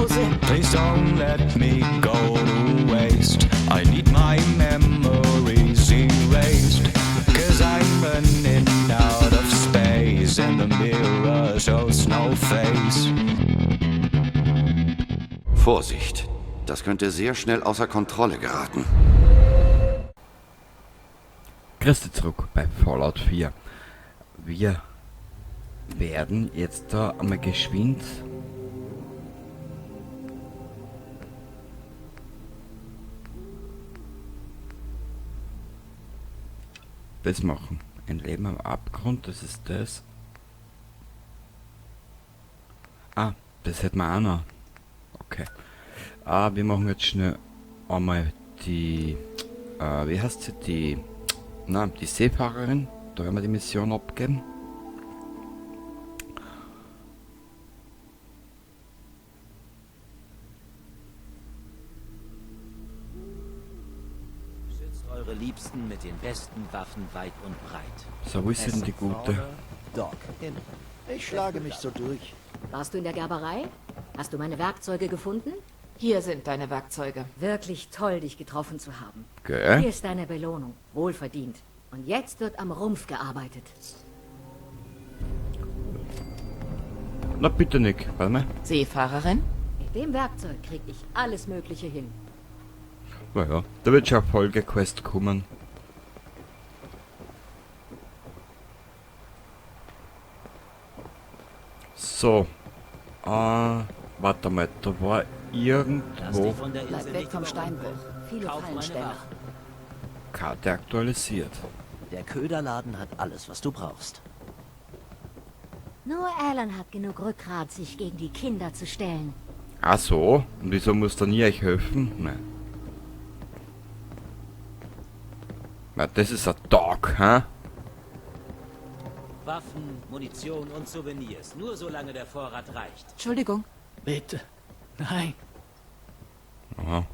Hause. Please don't let me go to waste. I need my memories erased. 'Cause I'm running out of space and the mirror shows no face. Vorsicht, das könnte sehr schnell außer Kontrolle geraten. Grüß dich zurück bei Fallout 4. Wir werden jetzt da einmal geschwind das machen. Ein Leben am Abgrund, das ist das. Ah, das hätten wir auch noch. Okay. Ah, wir machen jetzt schnell einmal die, wie heißt sie, die, na, die Seefahrerin. Da werden wir die Mission abgeben. Schützt eure Liebsten mit den besten Waffen weit und breit. So, wo ist denn die gute? Doc, hin. Ich schlage mich so durch. Warst du in der Gerberei? Hast du meine Werkzeuge gefunden? Hier sind deine Werkzeuge. Wirklich toll, dich getroffen zu haben. Gell? Hier ist deine Belohnung. Wohlverdient. Und jetzt wird am Rumpf gearbeitet. Na bitte, Nick. Warte mal. Seefahrerin? Mit dem Werkzeug krieg ich alles Mögliche hin. Naja, da wird schon eine Folgequest kommen. So. Warte mal, da war Lass irgendwo dich von der Bleib Insel weg nicht vom überrumpeln. Steinbruch. Viele Kauf meine Fallensteller. Waffen. Karte aktualisiert. Der Köderladen hat alles, was du brauchst. Nur Alan hat genug Rückgrat, sich gegen die Kinder zu stellen. Ach so, und wieso muss dann ich euch helfen? Nein. Na, das ist ein Dog, hä? Waffen, Munition und Souvenirs. Nur solange der Vorrat reicht. Entschuldigung. Bitte. Nein. Aha.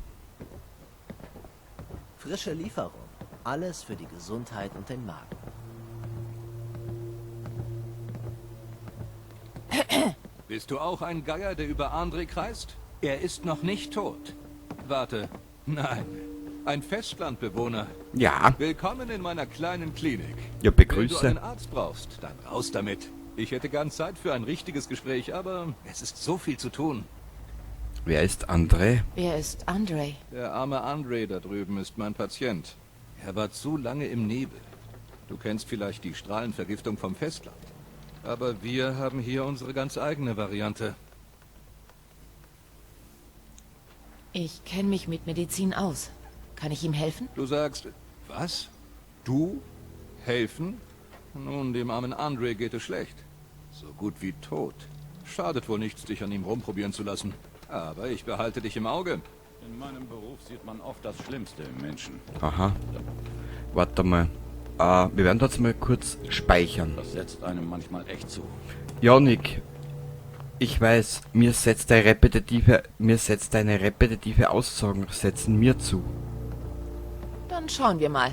Frische Lieferung. Alles für die Gesundheit und den Magen. Bist du auch ein Geier, der über André kreist? Er ist noch nicht tot. Warte. Nein. Ein Festlandbewohner. Ja. Willkommen in meiner kleinen Klinik. Ja, begrüße. Wenn du einen Arzt brauchst, dann raus damit. Ich hätte gern Zeit für ein richtiges Gespräch, aber es ist so viel zu tun. Wer ist André? Wer ist André? Der arme André da drüben ist mein Patient. Er war zu lange im Nebel. Du kennst vielleicht die Strahlenvergiftung vom Festland. Aber wir haben hier unsere ganz eigene Variante. Ich kenne mich mit Medizin aus. Kann ich ihm helfen? Du sagst, was? Du? Helfen? Nun, dem armen André geht es schlecht. So gut wie tot. Schadet wohl nichts, dich an ihm rumprobieren zu lassen. Aber ich behalte dich im Auge. In meinem Beruf sieht man oft das Schlimmste im Menschen. Aha. Warte mal. Wir werden das mal kurz speichern. Das setzt einem manchmal echt zu. Ja, Nick. Ich weiß, mir setzt deine repetitive Aussagen setzen mir zu. Dann schauen wir mal.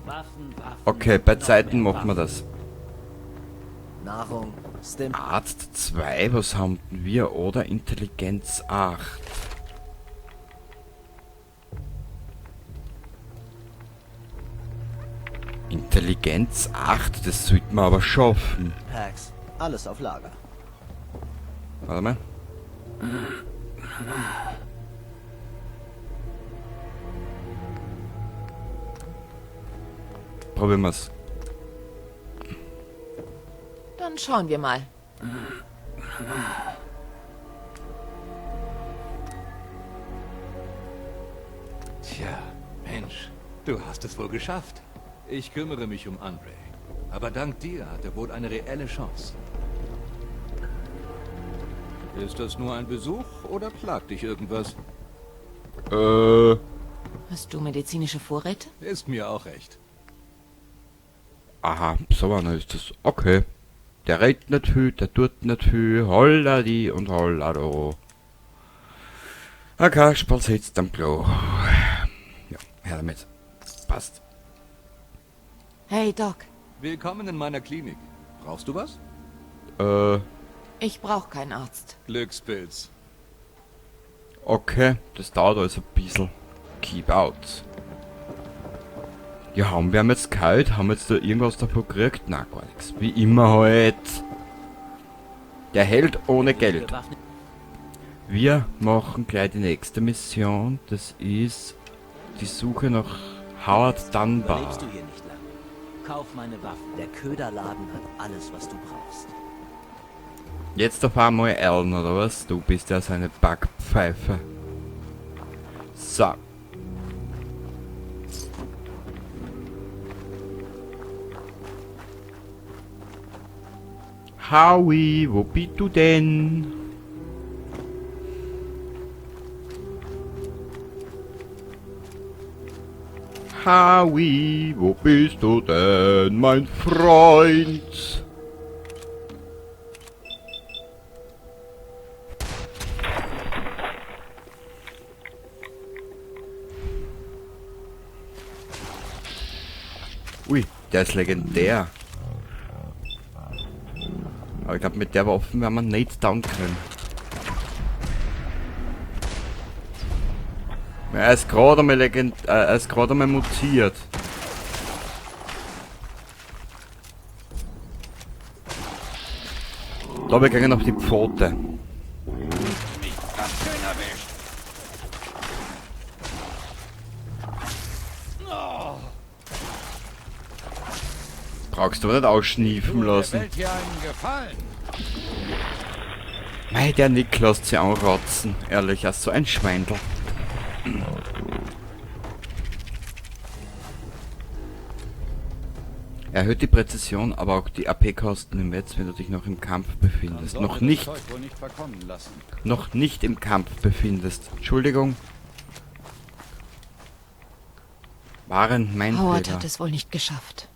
Waffen, Waffen. Okay, bei noch Zeiten mehr machen wir Waffen. das. Nahrung, Stim. Arzt 2, was haben wir? Oder Intelligenz 8. Intelligenz 8, das sollten wir aber schaffen. Packs. Alles auf Lager. Warte mal. Probieren wir's. Dann schauen wir mal. Tja, Mensch, du hast es wohl geschafft. Ich kümmere mich um André. Aber dank dir hat er wohl eine reelle Chance. Ist das nur ein Besuch oder plagt dich irgendwas? Hast du medizinische Vorräte? Ist mir auch recht. Aha, so einer ist das. Okay. Der redet nicht viel, der tut nicht viel. Holla die und holla do. Okay, Spaß sitzt am Klo. Ja, her damit. Passt. Hey, Doc. Willkommen in meiner Klinik. Brauchst du was? Ich brauche keinen Arzt. Glückspilz. Okay, das dauert also ein bisschen. Keep out. Ja, haben wir jetzt kalt? Haben wir jetzt da irgendwas davon gekriegt? Na, gar nichts. Wie immer halt. Der Held ohne Geld. Wir machen gleich die nächste Mission. Das ist die Suche nach Howard Dunbar. Überlebst du hier nicht lang. Kauf meine Waffen. Der Köderladen hat alles, was du brauchst. Jetzt auf einmal Alan, oder was? Du bist ja seine Backpfeife. So. Howie, wo bist du denn? Howie, wo bist du denn, mein Freund? Ui, der ist legendär. Aber ich glaub, mit der Waffe werden wir nicht down können. Ja, er ist gerade einmal er ist gerade einmal mutiert. Da, wir gehen auf die Pfote. Brauchst du aber nicht ausschniefen lassen. Mei, der Nick lässt sich anrotzen. Ehrlich, er ist so ein Schweindel. Erhöht die Präzision, aber auch die A P-Kosten im Netz, wenn du dich noch im Kampf befindest. Man sollte Noch das nicht. Zeug wohl nicht verkommen lassen. Noch nicht im Kampf befindest. Entschuldigung. Waren mein Howard Fehler. hat es wohl nicht geschafft.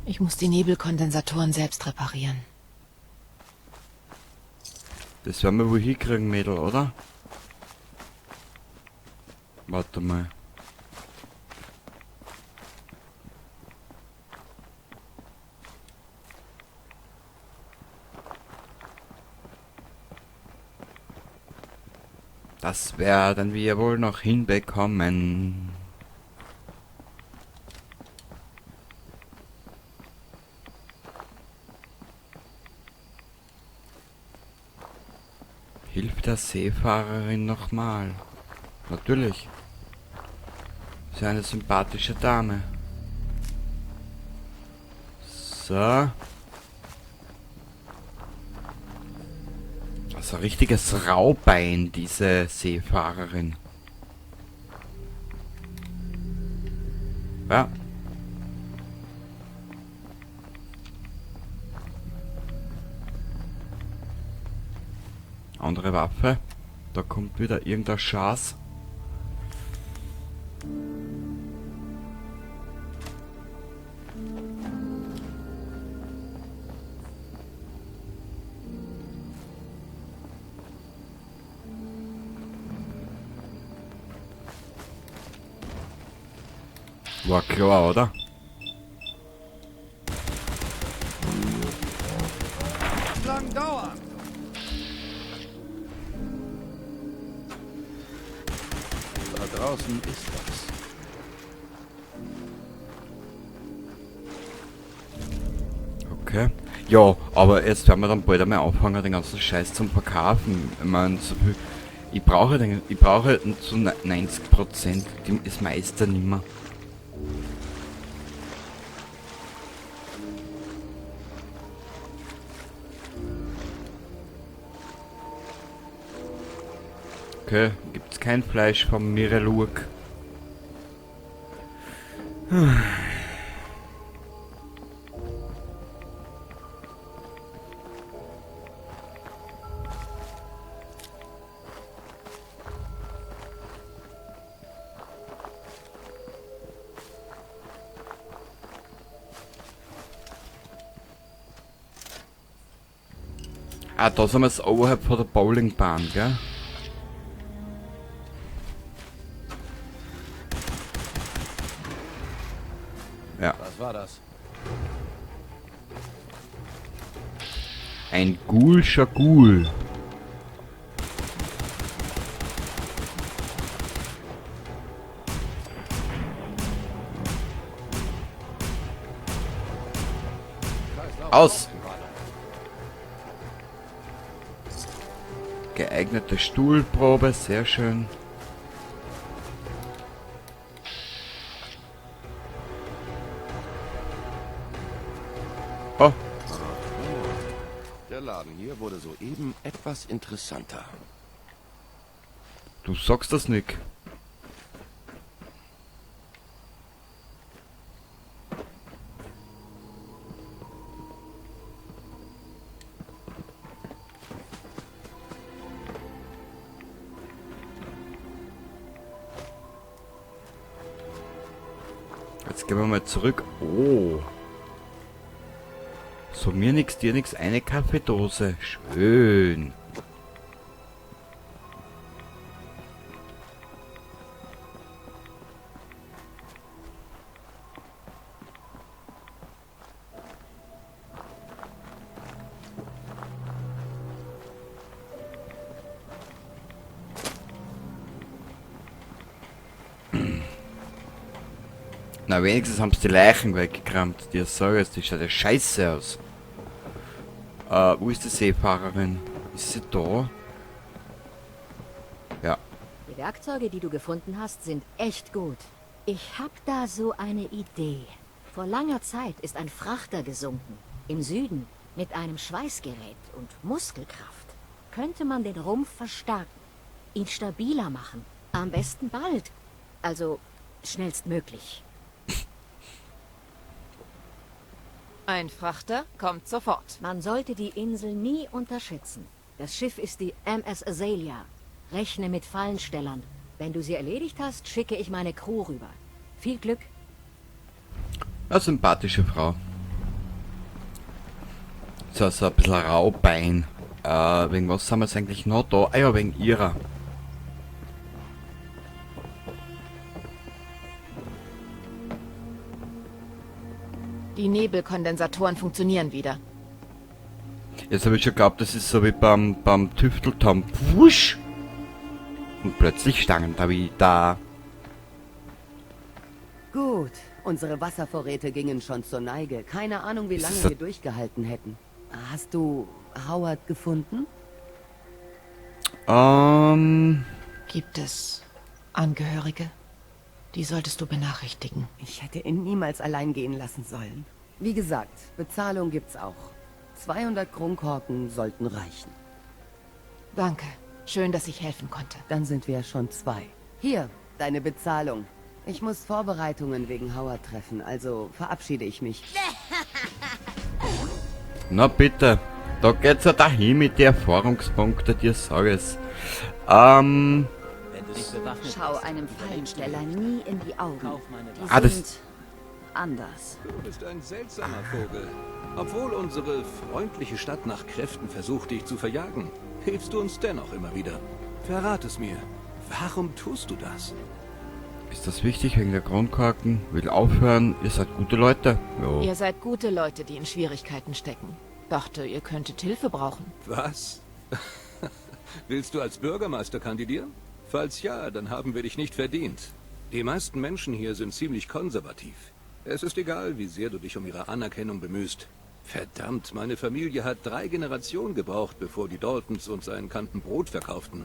Ich muss die Nebelkondensatoren selbst reparieren. Das werden wir wohl hinkriegen, Mädel, oder? Warte mal. Das werden wir wohl noch hinbekommen. Hilft der Seefahrerin nochmal. Natürlich. Ist ja eine sympathische Dame. So. Das ist ein richtiges Raubein, diese Seefahrerin. Ja. Andere Waffe. Da kommt wieder irgendein Schatz. War klar, oder? Lang dauern. Da draußen ist was. Okay. Ja, aber jetzt werden wir dann bald einmal anfangen, den ganzen Scheiß zum Verkaufen. Ich mein, so viel. Ich brauche den, ich brauche zu 90% das meiste nimmer. Okay, gibt's kein Fleisch vom Mirelurk. Ah, da sind wir jetzt oberhalb von der Bowlingbahn, gell? Ja. Was war das? Ein Ghoulscher Ghoul. Aus! Geeignete Stuhlprobe, sehr schön. Oh. Der Laden hier wurde soeben etwas interessanter. Du sagst das, Nick. Jetzt gehen wir mal zurück. Oh. So, mir nix, dir nix, eine Kaffeedose. Schön. Na, wenigstens haben sie die Leichen weggekramt. Die sag ich, die schaut ja scheiße aus. Wo ist die Seefahrerin? Ist sie da? Ja. Die Werkzeuge, die du gefunden hast, sind echt gut. Ich hab da so eine Idee. Vor langer Zeit ist ein Frachter gesunken. Im Süden. Mit einem Schweißgerät und Muskelkraft. Könnte man den Rumpf verstärken. Ihn stabiler machen. Am besten bald. Also schnellstmöglich. Ein Frachter kommt sofort. Man sollte die Insel nie unterschätzen. Das Schiff ist die MS Azalea. Rechne mit Fallenstellern. Wenn du sie erledigt hast, schicke ich meine Crew rüber. Viel Glück. Eine sympathische Frau. So, so ein bisschen Raubein. Wegen was sind wir jetzt eigentlich noch da? Ah ja, wegen ihrer. Die Nebelkondensatoren funktionieren wieder. Jetzt habe ich schon geglaubt, das ist so wie beim Tüfteltom. Wusch! Und plötzlich stangen da wieder. Gut, unsere Wasservorräte gingen schon zur Neige. Keine Ahnung, wie Ist lange das wir durchgehalten hätten. Hast du Howard gefunden? Gibt es Angehörige? Die solltest du benachrichtigen. Ich hätte ihn niemals allein gehen lassen sollen. Wie gesagt, Bezahlung gibt's auch. 200 Kronkorken sollten reichen. Danke. Schön, dass ich helfen konnte. Dann sind wir ja schon 2. Hier, deine Bezahlung. Ich muss Vorbereitungen wegen Howard treffen, also verabschiede ich mich. Na bitte, da geht's ja dahin mit den Erfahrungspunkten, dir sag ich's. Wenn du dich bewaffnet Schau hast, einem Fallensteller nie in die Augen. Kauf meine Die Ah, das sind anders. Du bist ein seltsamer Vogel. Obwohl unsere freundliche Stadt nach Kräften versucht, dich zu verjagen, hilfst du uns dennoch immer wieder. Verrat es mir. Warum tust du das? Ist das wichtig wegen der Kronkorken? Will aufhören. Ihr seid gute Leute. Jo. Ihr seid gute Leute, die in Schwierigkeiten stecken. Dachte, ihr könntet Hilfe brauchen. Was? Willst du als Bürgermeister kandidieren? Falls ja, dann haben wir dich nicht verdient. Die meisten Menschen hier sind ziemlich konservativ. Es ist egal, wie sehr du dich um ihre Anerkennung bemühst. Verdammt, meine Familie hat 3 Generationen gebraucht, bevor die Daltons uns einen Kanten Brot verkauften.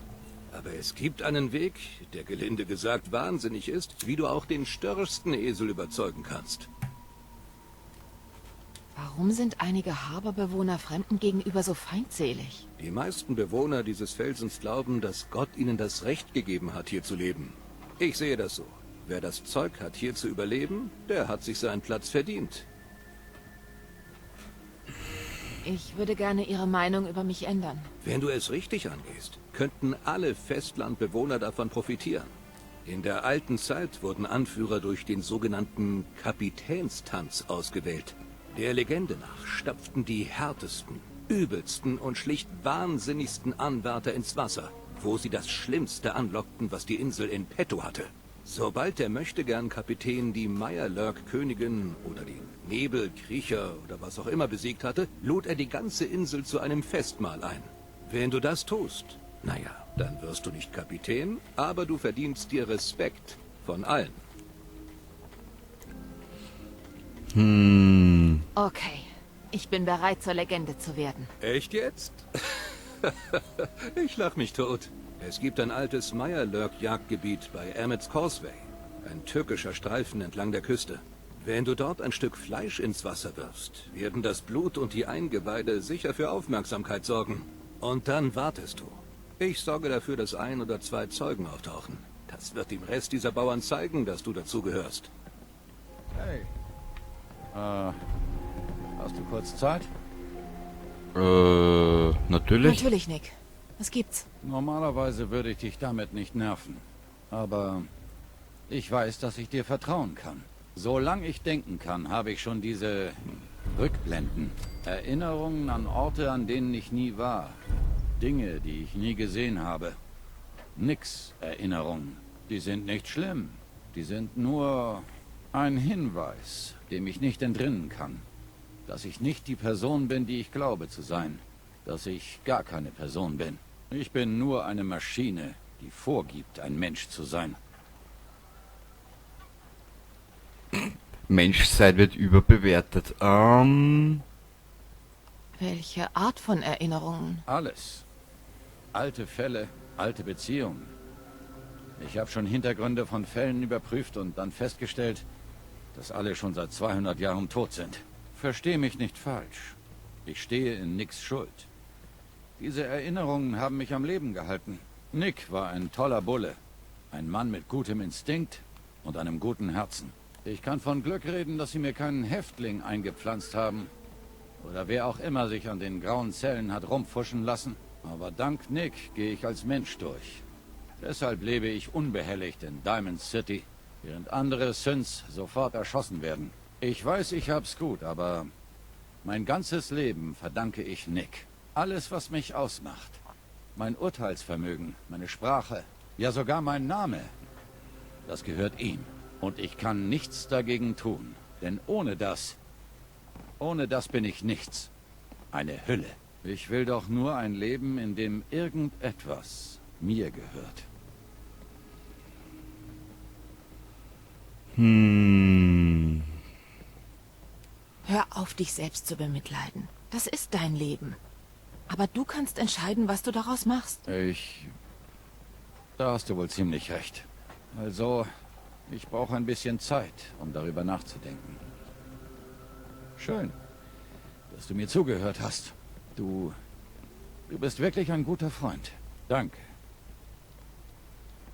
Aber es gibt einen Weg, der gelinde gesagt wahnsinnig ist, wie du auch den störrischsten Esel überzeugen kannst. Warum sind einige Harborbewohner Fremden gegenüber so feindselig? Die meisten Bewohner dieses Felsens glauben, dass Gott ihnen das Recht gegeben hat, hier zu leben. Ich sehe das so. Wer das Zeug hat, hier zu überleben, der hat sich seinen Platz verdient. Ich würde gerne Ihre Meinung über mich ändern. Wenn du es richtig angehst, könnten alle Festlandbewohner davon profitieren. In der alten Zeit wurden Anführer durch den sogenannten Kapitänstanz ausgewählt. Der Legende nach stapften die härtesten, übelsten und schlicht wahnsinnigsten Anwärter ins Wasser, wo sie das Schlimmste anlockten, was die Insel in petto hatte. Sobald der Möchtegern-Kapitän die Mirelurk-Königin oder den Nebelkriecher oder was auch immer besiegt hatte, lud er die ganze Insel zu einem Festmahl ein. Wenn du das tust, naja, dann wirst du nicht Kapitän, aber du verdienst dir Respekt von allen. Okay, ich bin bereit, zur Legende zu werden. Echt jetzt? Ich lach mich tot. Es gibt ein altes Mirelurk-Jagdgebiet bei Emmett's Causeway. Ein türkischer Streifen entlang der Küste. Wenn du dort ein Stück Fleisch ins Wasser wirfst, werden das Blut und die Eingeweide sicher für Aufmerksamkeit sorgen. Und dann wartest du. Ich sorge dafür, dass 1 oder 2 Zeugen auftauchen. Das wird dem Rest dieser Bauern zeigen, dass du dazugehörst. Hey. Hast du kurz Zeit? Natürlich. Natürlich, Nick. Was gibt's? Normalerweise würde ich dich damit nicht nerven. Aber ich weiß, dass ich dir vertrauen kann. Solange ich denken kann, habe ich schon diese Rückblenden. Erinnerungen an Orte, an denen ich nie war. Dinge, die ich nie gesehen habe. Nix Erinnerungen. Die sind nicht schlimm. Die sind nur ein Hinweis, dem ich nicht entrinnen kann. Dass ich nicht die Person bin, die ich glaube zu sein. Dass ich gar keine Person bin. Ich bin nur eine Maschine, die vorgibt, ein Mensch zu sein. Menschsein wird überbewertet. Welche Art von Erinnerungen? Alles. Alte Fälle, alte Beziehungen. Ich habe schon Hintergründe von Fällen überprüft und dann festgestellt, dass alle schon seit 200 Jahren tot sind. Versteh mich nicht falsch. Ich stehe in Nicks Schuld. Diese Erinnerungen haben mich am Leben gehalten. Nick war ein toller Bulle. Ein Mann mit gutem Instinkt und einem guten Herzen. Ich kann von Glück reden, dass sie mir keinen Häftling eingepflanzt haben. Oder wer auch immer sich an den grauen Zellen hat rumpfuschen lassen. Aber dank Nick gehe ich als Mensch durch. Deshalb lebe ich unbehelligt in Diamond City, während andere Synths sofort erschossen werden. Ich weiß, ich hab's gut, aber mein ganzes Leben verdanke ich Nick. Alles, was mich ausmacht. Mein Urteilsvermögen, meine Sprache, ja sogar mein Name. Das gehört ihm. Und ich kann nichts dagegen tun. Denn ohne das bin ich nichts. Eine Hülle. Ich will doch nur ein Leben, in dem irgendetwas mir gehört. Hör auf, dich selbst zu bemitleiden. Das ist dein Leben. Aber du kannst entscheiden, was du daraus machst. Da hast du wohl ziemlich recht. Also, ich brauche ein bisschen Zeit, um darüber nachzudenken. Schön, dass du mir zugehört hast. Du bist wirklich ein guter Freund. Danke.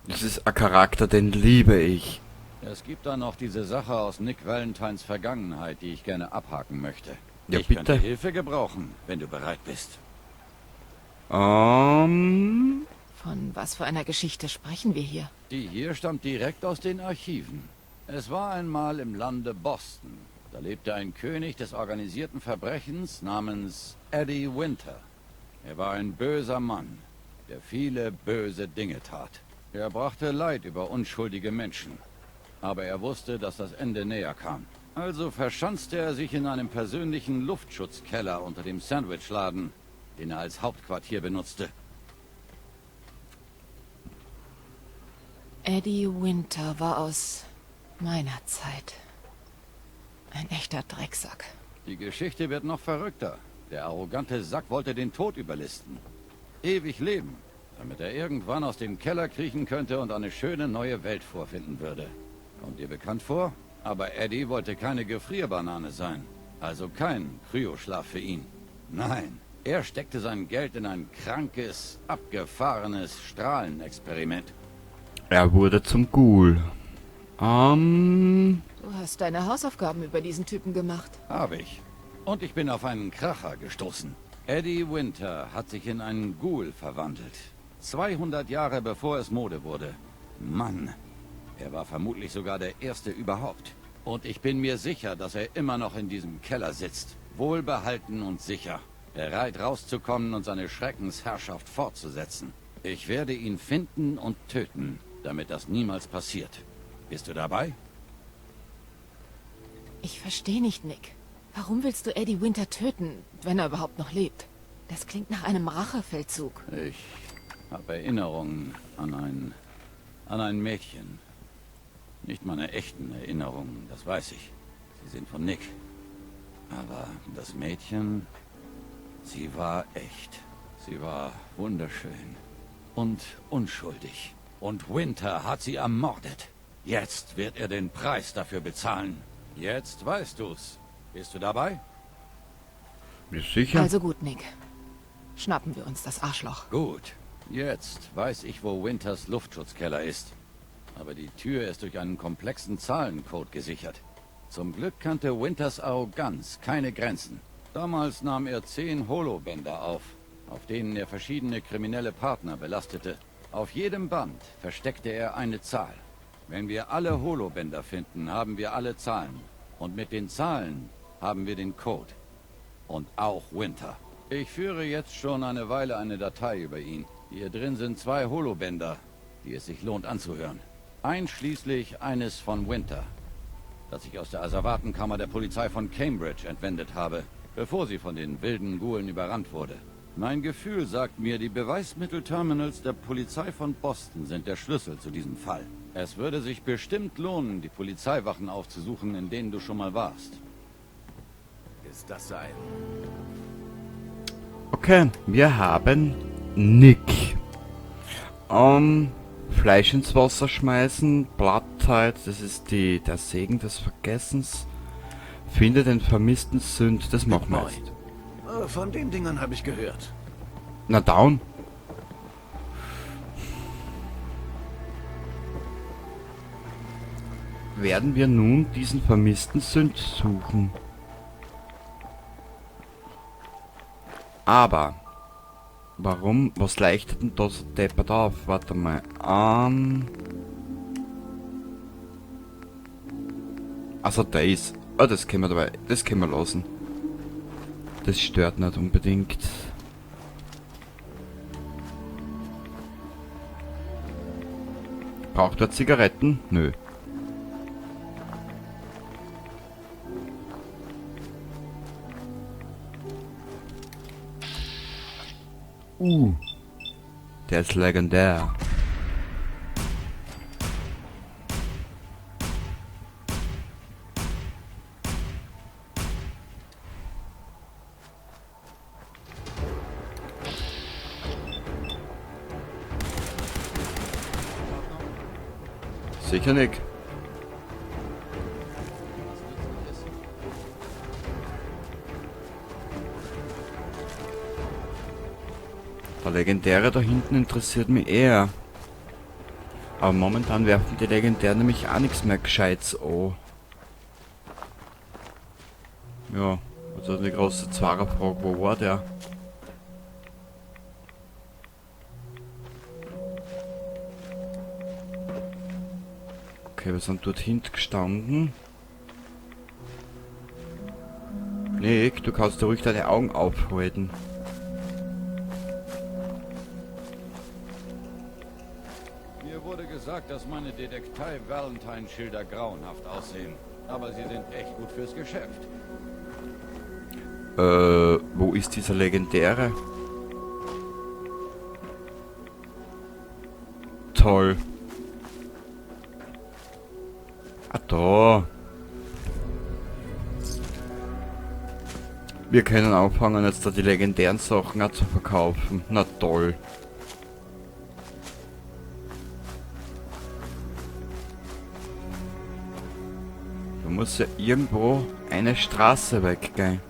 Das ist ein Charakter, den liebe ich. Es gibt da noch diese Sache aus Nick Valentines Vergangenheit, die ich gerne abhaken möchte. Ja, Ich bitte. könnte Hilfe gebrauchen, wenn du bereit bist. Von was für einer Geschichte sprechen wir hier? Die hier stammt direkt aus den Archiven. Es war einmal im Lande Boston. Da lebte ein König des organisierten Verbrechens namens Eddie Winter. Er war ein böser Mann, der viele böse Dinge tat. Er brachte Leid über unschuldige Menschen. Aber er wusste, dass das Ende näher kam. Also verschanzte er sich in einem persönlichen Luftschutzkeller unter dem Sandwichladen, den er als Hauptquartier benutzte. Eddie Winter war aus meiner Zeit. Ein echter Drecksack. Die Geschichte wird noch verrückter. Der arrogante Sack wollte den Tod überlisten. Ewig leben, damit er irgendwann aus dem Keller kriechen könnte und eine schöne neue Welt vorfinden würde. Kommt dir bekannt vor? Aber Eddie wollte keine Gefrierbanane sein. Also kein Kryoschlaf für ihn. Nein, er steckte sein Geld in ein krankes, abgefahrenes Strahlenexperiment. Er wurde zum Ghoul. Du hast deine Hausaufgaben über diesen Typen gemacht. Hab ich. Und ich bin auf einen Kracher gestoßen. Eddie Winter hat sich in einen Ghoul verwandelt. 200 Jahre bevor es Mode wurde. Mann, er war vermutlich sogar der Erste überhaupt. Und ich bin mir sicher, dass er immer noch in diesem Keller sitzt. Wohlbehalten und sicher. Bereit rauszukommen und seine Schreckensherrschaft fortzusetzen. Ich werde ihn finden und töten, damit das niemals passiert. Bist du dabei? Ich verstehe nicht, Nick. Warum willst du Eddie Winter töten, wenn er überhaupt noch lebt? Das klingt nach einem Rachefeldzug. Ich habe Erinnerungen an ein Mädchen. Nicht meine echten Erinnerungen, das weiß ich. Sie sind von Nick. Aber das Mädchen, sie war echt. Sie war wunderschön und unschuldig. Und Winter hat sie ermordet. Jetzt wird er den Preis dafür bezahlen. Jetzt weißt du's. Bist du dabei? Ja, sicher. Also gut, Nick. Schnappen wir uns das Arschloch. Gut. Jetzt weiß ich, wo Winters Luftschutzkeller ist. Aber die Tür ist durch einen komplexen Zahlencode gesichert. Zum Glück kannte Winters Arroganz keine Grenzen. Damals nahm er 10 Holobänder auf, auf denen er verschiedene kriminelle Partner belastete. Auf jedem Band versteckte er eine Zahl. Wenn wir alle Holobänder finden, haben wir alle Zahlen. Und mit den Zahlen haben wir den Code. Und auch Winter. Ich führe jetzt schon eine Weile eine Datei über ihn. Hier drin sind 2 Holobänder, die es sich lohnt anzuhören. Einschließlich eines von Winter, das ich aus der Asservatenkammer der Polizei von Cambridge entwendet habe, bevor sie von den wilden Gulen überrannt wurde. Mein Gefühl sagt mir, die Beweismittelterminals der Polizei von Boston sind der Schlüssel zu diesem Fall. Es würde sich bestimmt lohnen, die Polizeiwachen aufzusuchen, in denen du schon mal warst. Ist das ein... Okay, wir haben Nick. Fleisch ins Wasser schmeißen, Blattheit, das ist der Segen des Vergessens. Finde den vermissten Sünd, das machen wir jetzt. Von den Dingern habe ich gehört. Na down. Werden wir nun diesen vermissten Sünd suchen. Aber warum? Was leichtet denn da so deppert auf? Warte mal. Also da ist. Oh, das können wir dabei. Das können wir lassen. Das stört nicht unbedingt. Braucht er Zigaretten? Nö. Der ist legendär. Sicher nicht. Der Legendäre da hinten interessiert mich eher. Aber momentan werfen die Legendären nämlich auch nichts mehr Gescheites an. Ja, also die große Zwarer-Frage, wo war der? Okay, wir sind dort hinten gestanden. Nick, du kannst dir ruhig deine Augen aufhalten. Mir wurde gesagt, dass meine Detektei-Valentine-Schilder grauenhaft aussehen. Aber sie sind echt gut fürs Geschäft. Wo ist dieser Legendäre? Toll. Ah, da. Wir können anfangen, jetzt da die legendären Sachen auch zu verkaufen. Na toll. Da muss ja irgendwo eine Straße weggehen.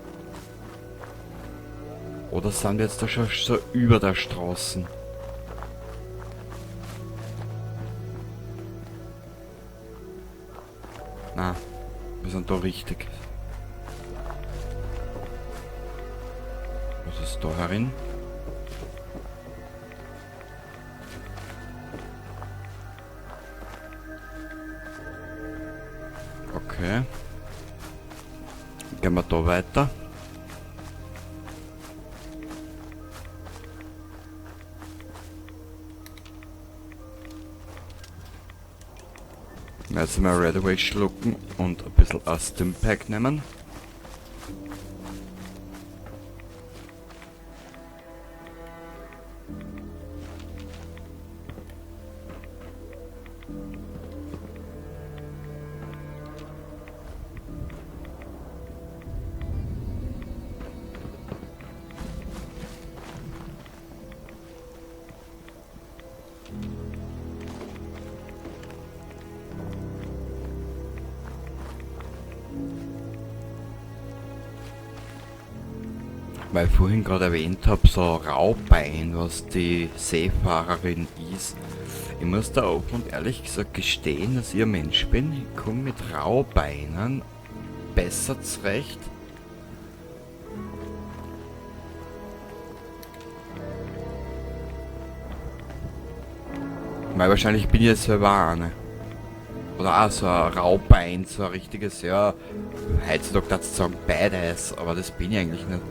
Oder sind wir jetzt da schon so über der Straße? Na, wir sind da richtig. Was ist da herin? Okay. Gehen wir da weiter. Jetzt mal Redaway schlucken und ein bisschen ein Stimpack nehmen. Weil ich vorhin gerade erwähnt habe, so Raubein, was die Seefahrerin ist. Ich muss da offen und ehrlich gesagt gestehen, dass ich ein Mensch bin. Ich komme mit Raubeinen besser zurecht. Weil wahrscheinlich bin ich ja selber eine. Oder auch so ein Raubein, so ein richtiges, ja, heutzutage dazu sagen Badass, aber das bin ich eigentlich nicht.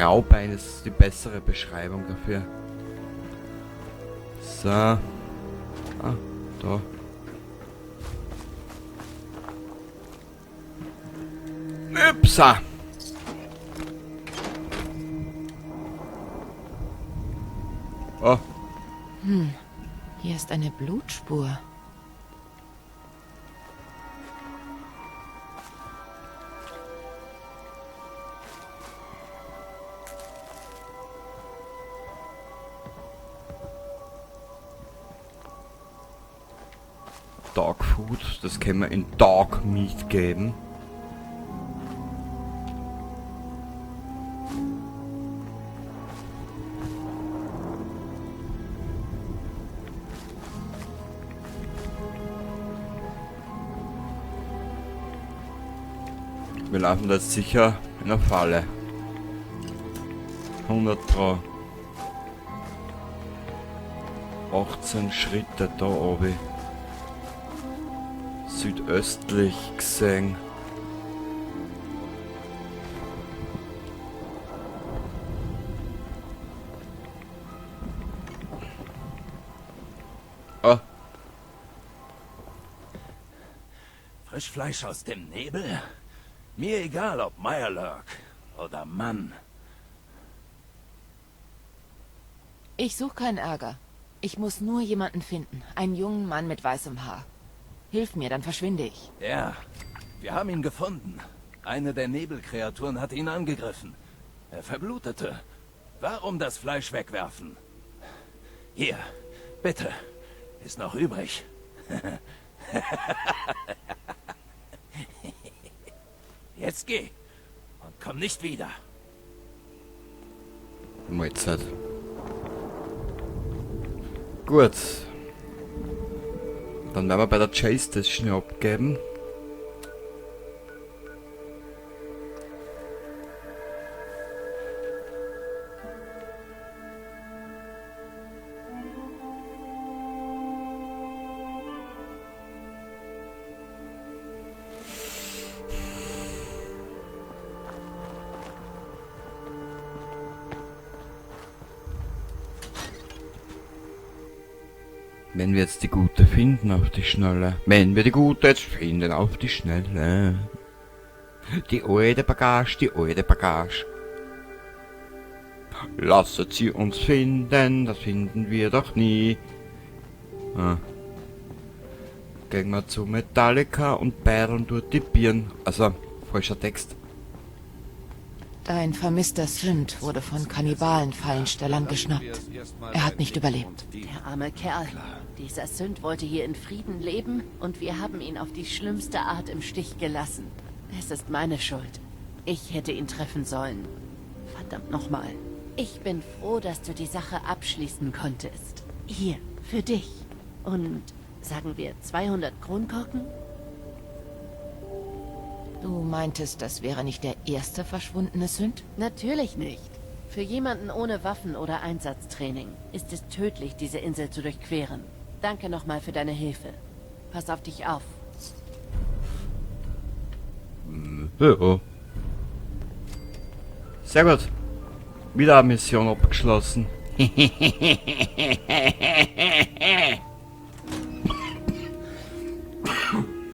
Raubein ist die bessere Beschreibung dafür. So. Ah, da. Upsa! Oh. Hier ist eine Blutspur. Dog Food, das können wir in Dog Meat geben. Wir laufen da jetzt sicher in der Falle. 100 Pro. 18 Schritte da oben. Südöstlich gesehen. Ah. Frischfleisch aus dem Nebel? Mir egal, ob Mirelurk oder Mann. Ich suche keinen Ärger. Ich muss nur jemanden finden. Einen jungen Mann mit weißem Haar. Hilf mir, dann verschwinde ich. Ja, wir haben ihn gefunden. Eine der Nebelkreaturen hat ihn angegriffen. Er verblutete. Warum das Fleisch wegwerfen? Hier, bitte. Ist noch übrig. Jetzt geh. Und komm nicht wieder. Mahlzeit. Gut. Dann werden wir bei der Chase das schnell abgeben. Wenn wir jetzt die Gute finden auf die Schnelle. Wenn wir die Gute jetzt finden auf die Schnelle. Die alte Bagage, die alte Bagage. Lasset sie uns finden, das finden wir doch nie. Ah. Gehen wir zu Metallica und beideln durch die Birnen. Also, falscher Text. Dein vermisster Synth wurde von Kannibalen-Fallenstellern geschnappt. Er hat nicht überlebt. Der arme Kerl. Dieser Synth wollte hier in Frieden leben und wir haben ihn auf die schlimmste Art im Stich gelassen. Es ist meine Schuld. Ich hätte ihn treffen sollen. Verdammt nochmal. Ich bin froh, dass du die Sache abschließen konntest. Hier, für dich. Und sagen wir 200 Kronkorken? Du meintest, das wäre nicht der erste verschwundene Synth? Natürlich nicht. Für jemanden ohne Waffen oder Einsatztraining ist es tödlich, diese Insel zu durchqueren. Danke nochmal für deine Hilfe. Pass auf dich auf. Ja. Sehr gut. Wieder eine Mission abgeschlossen.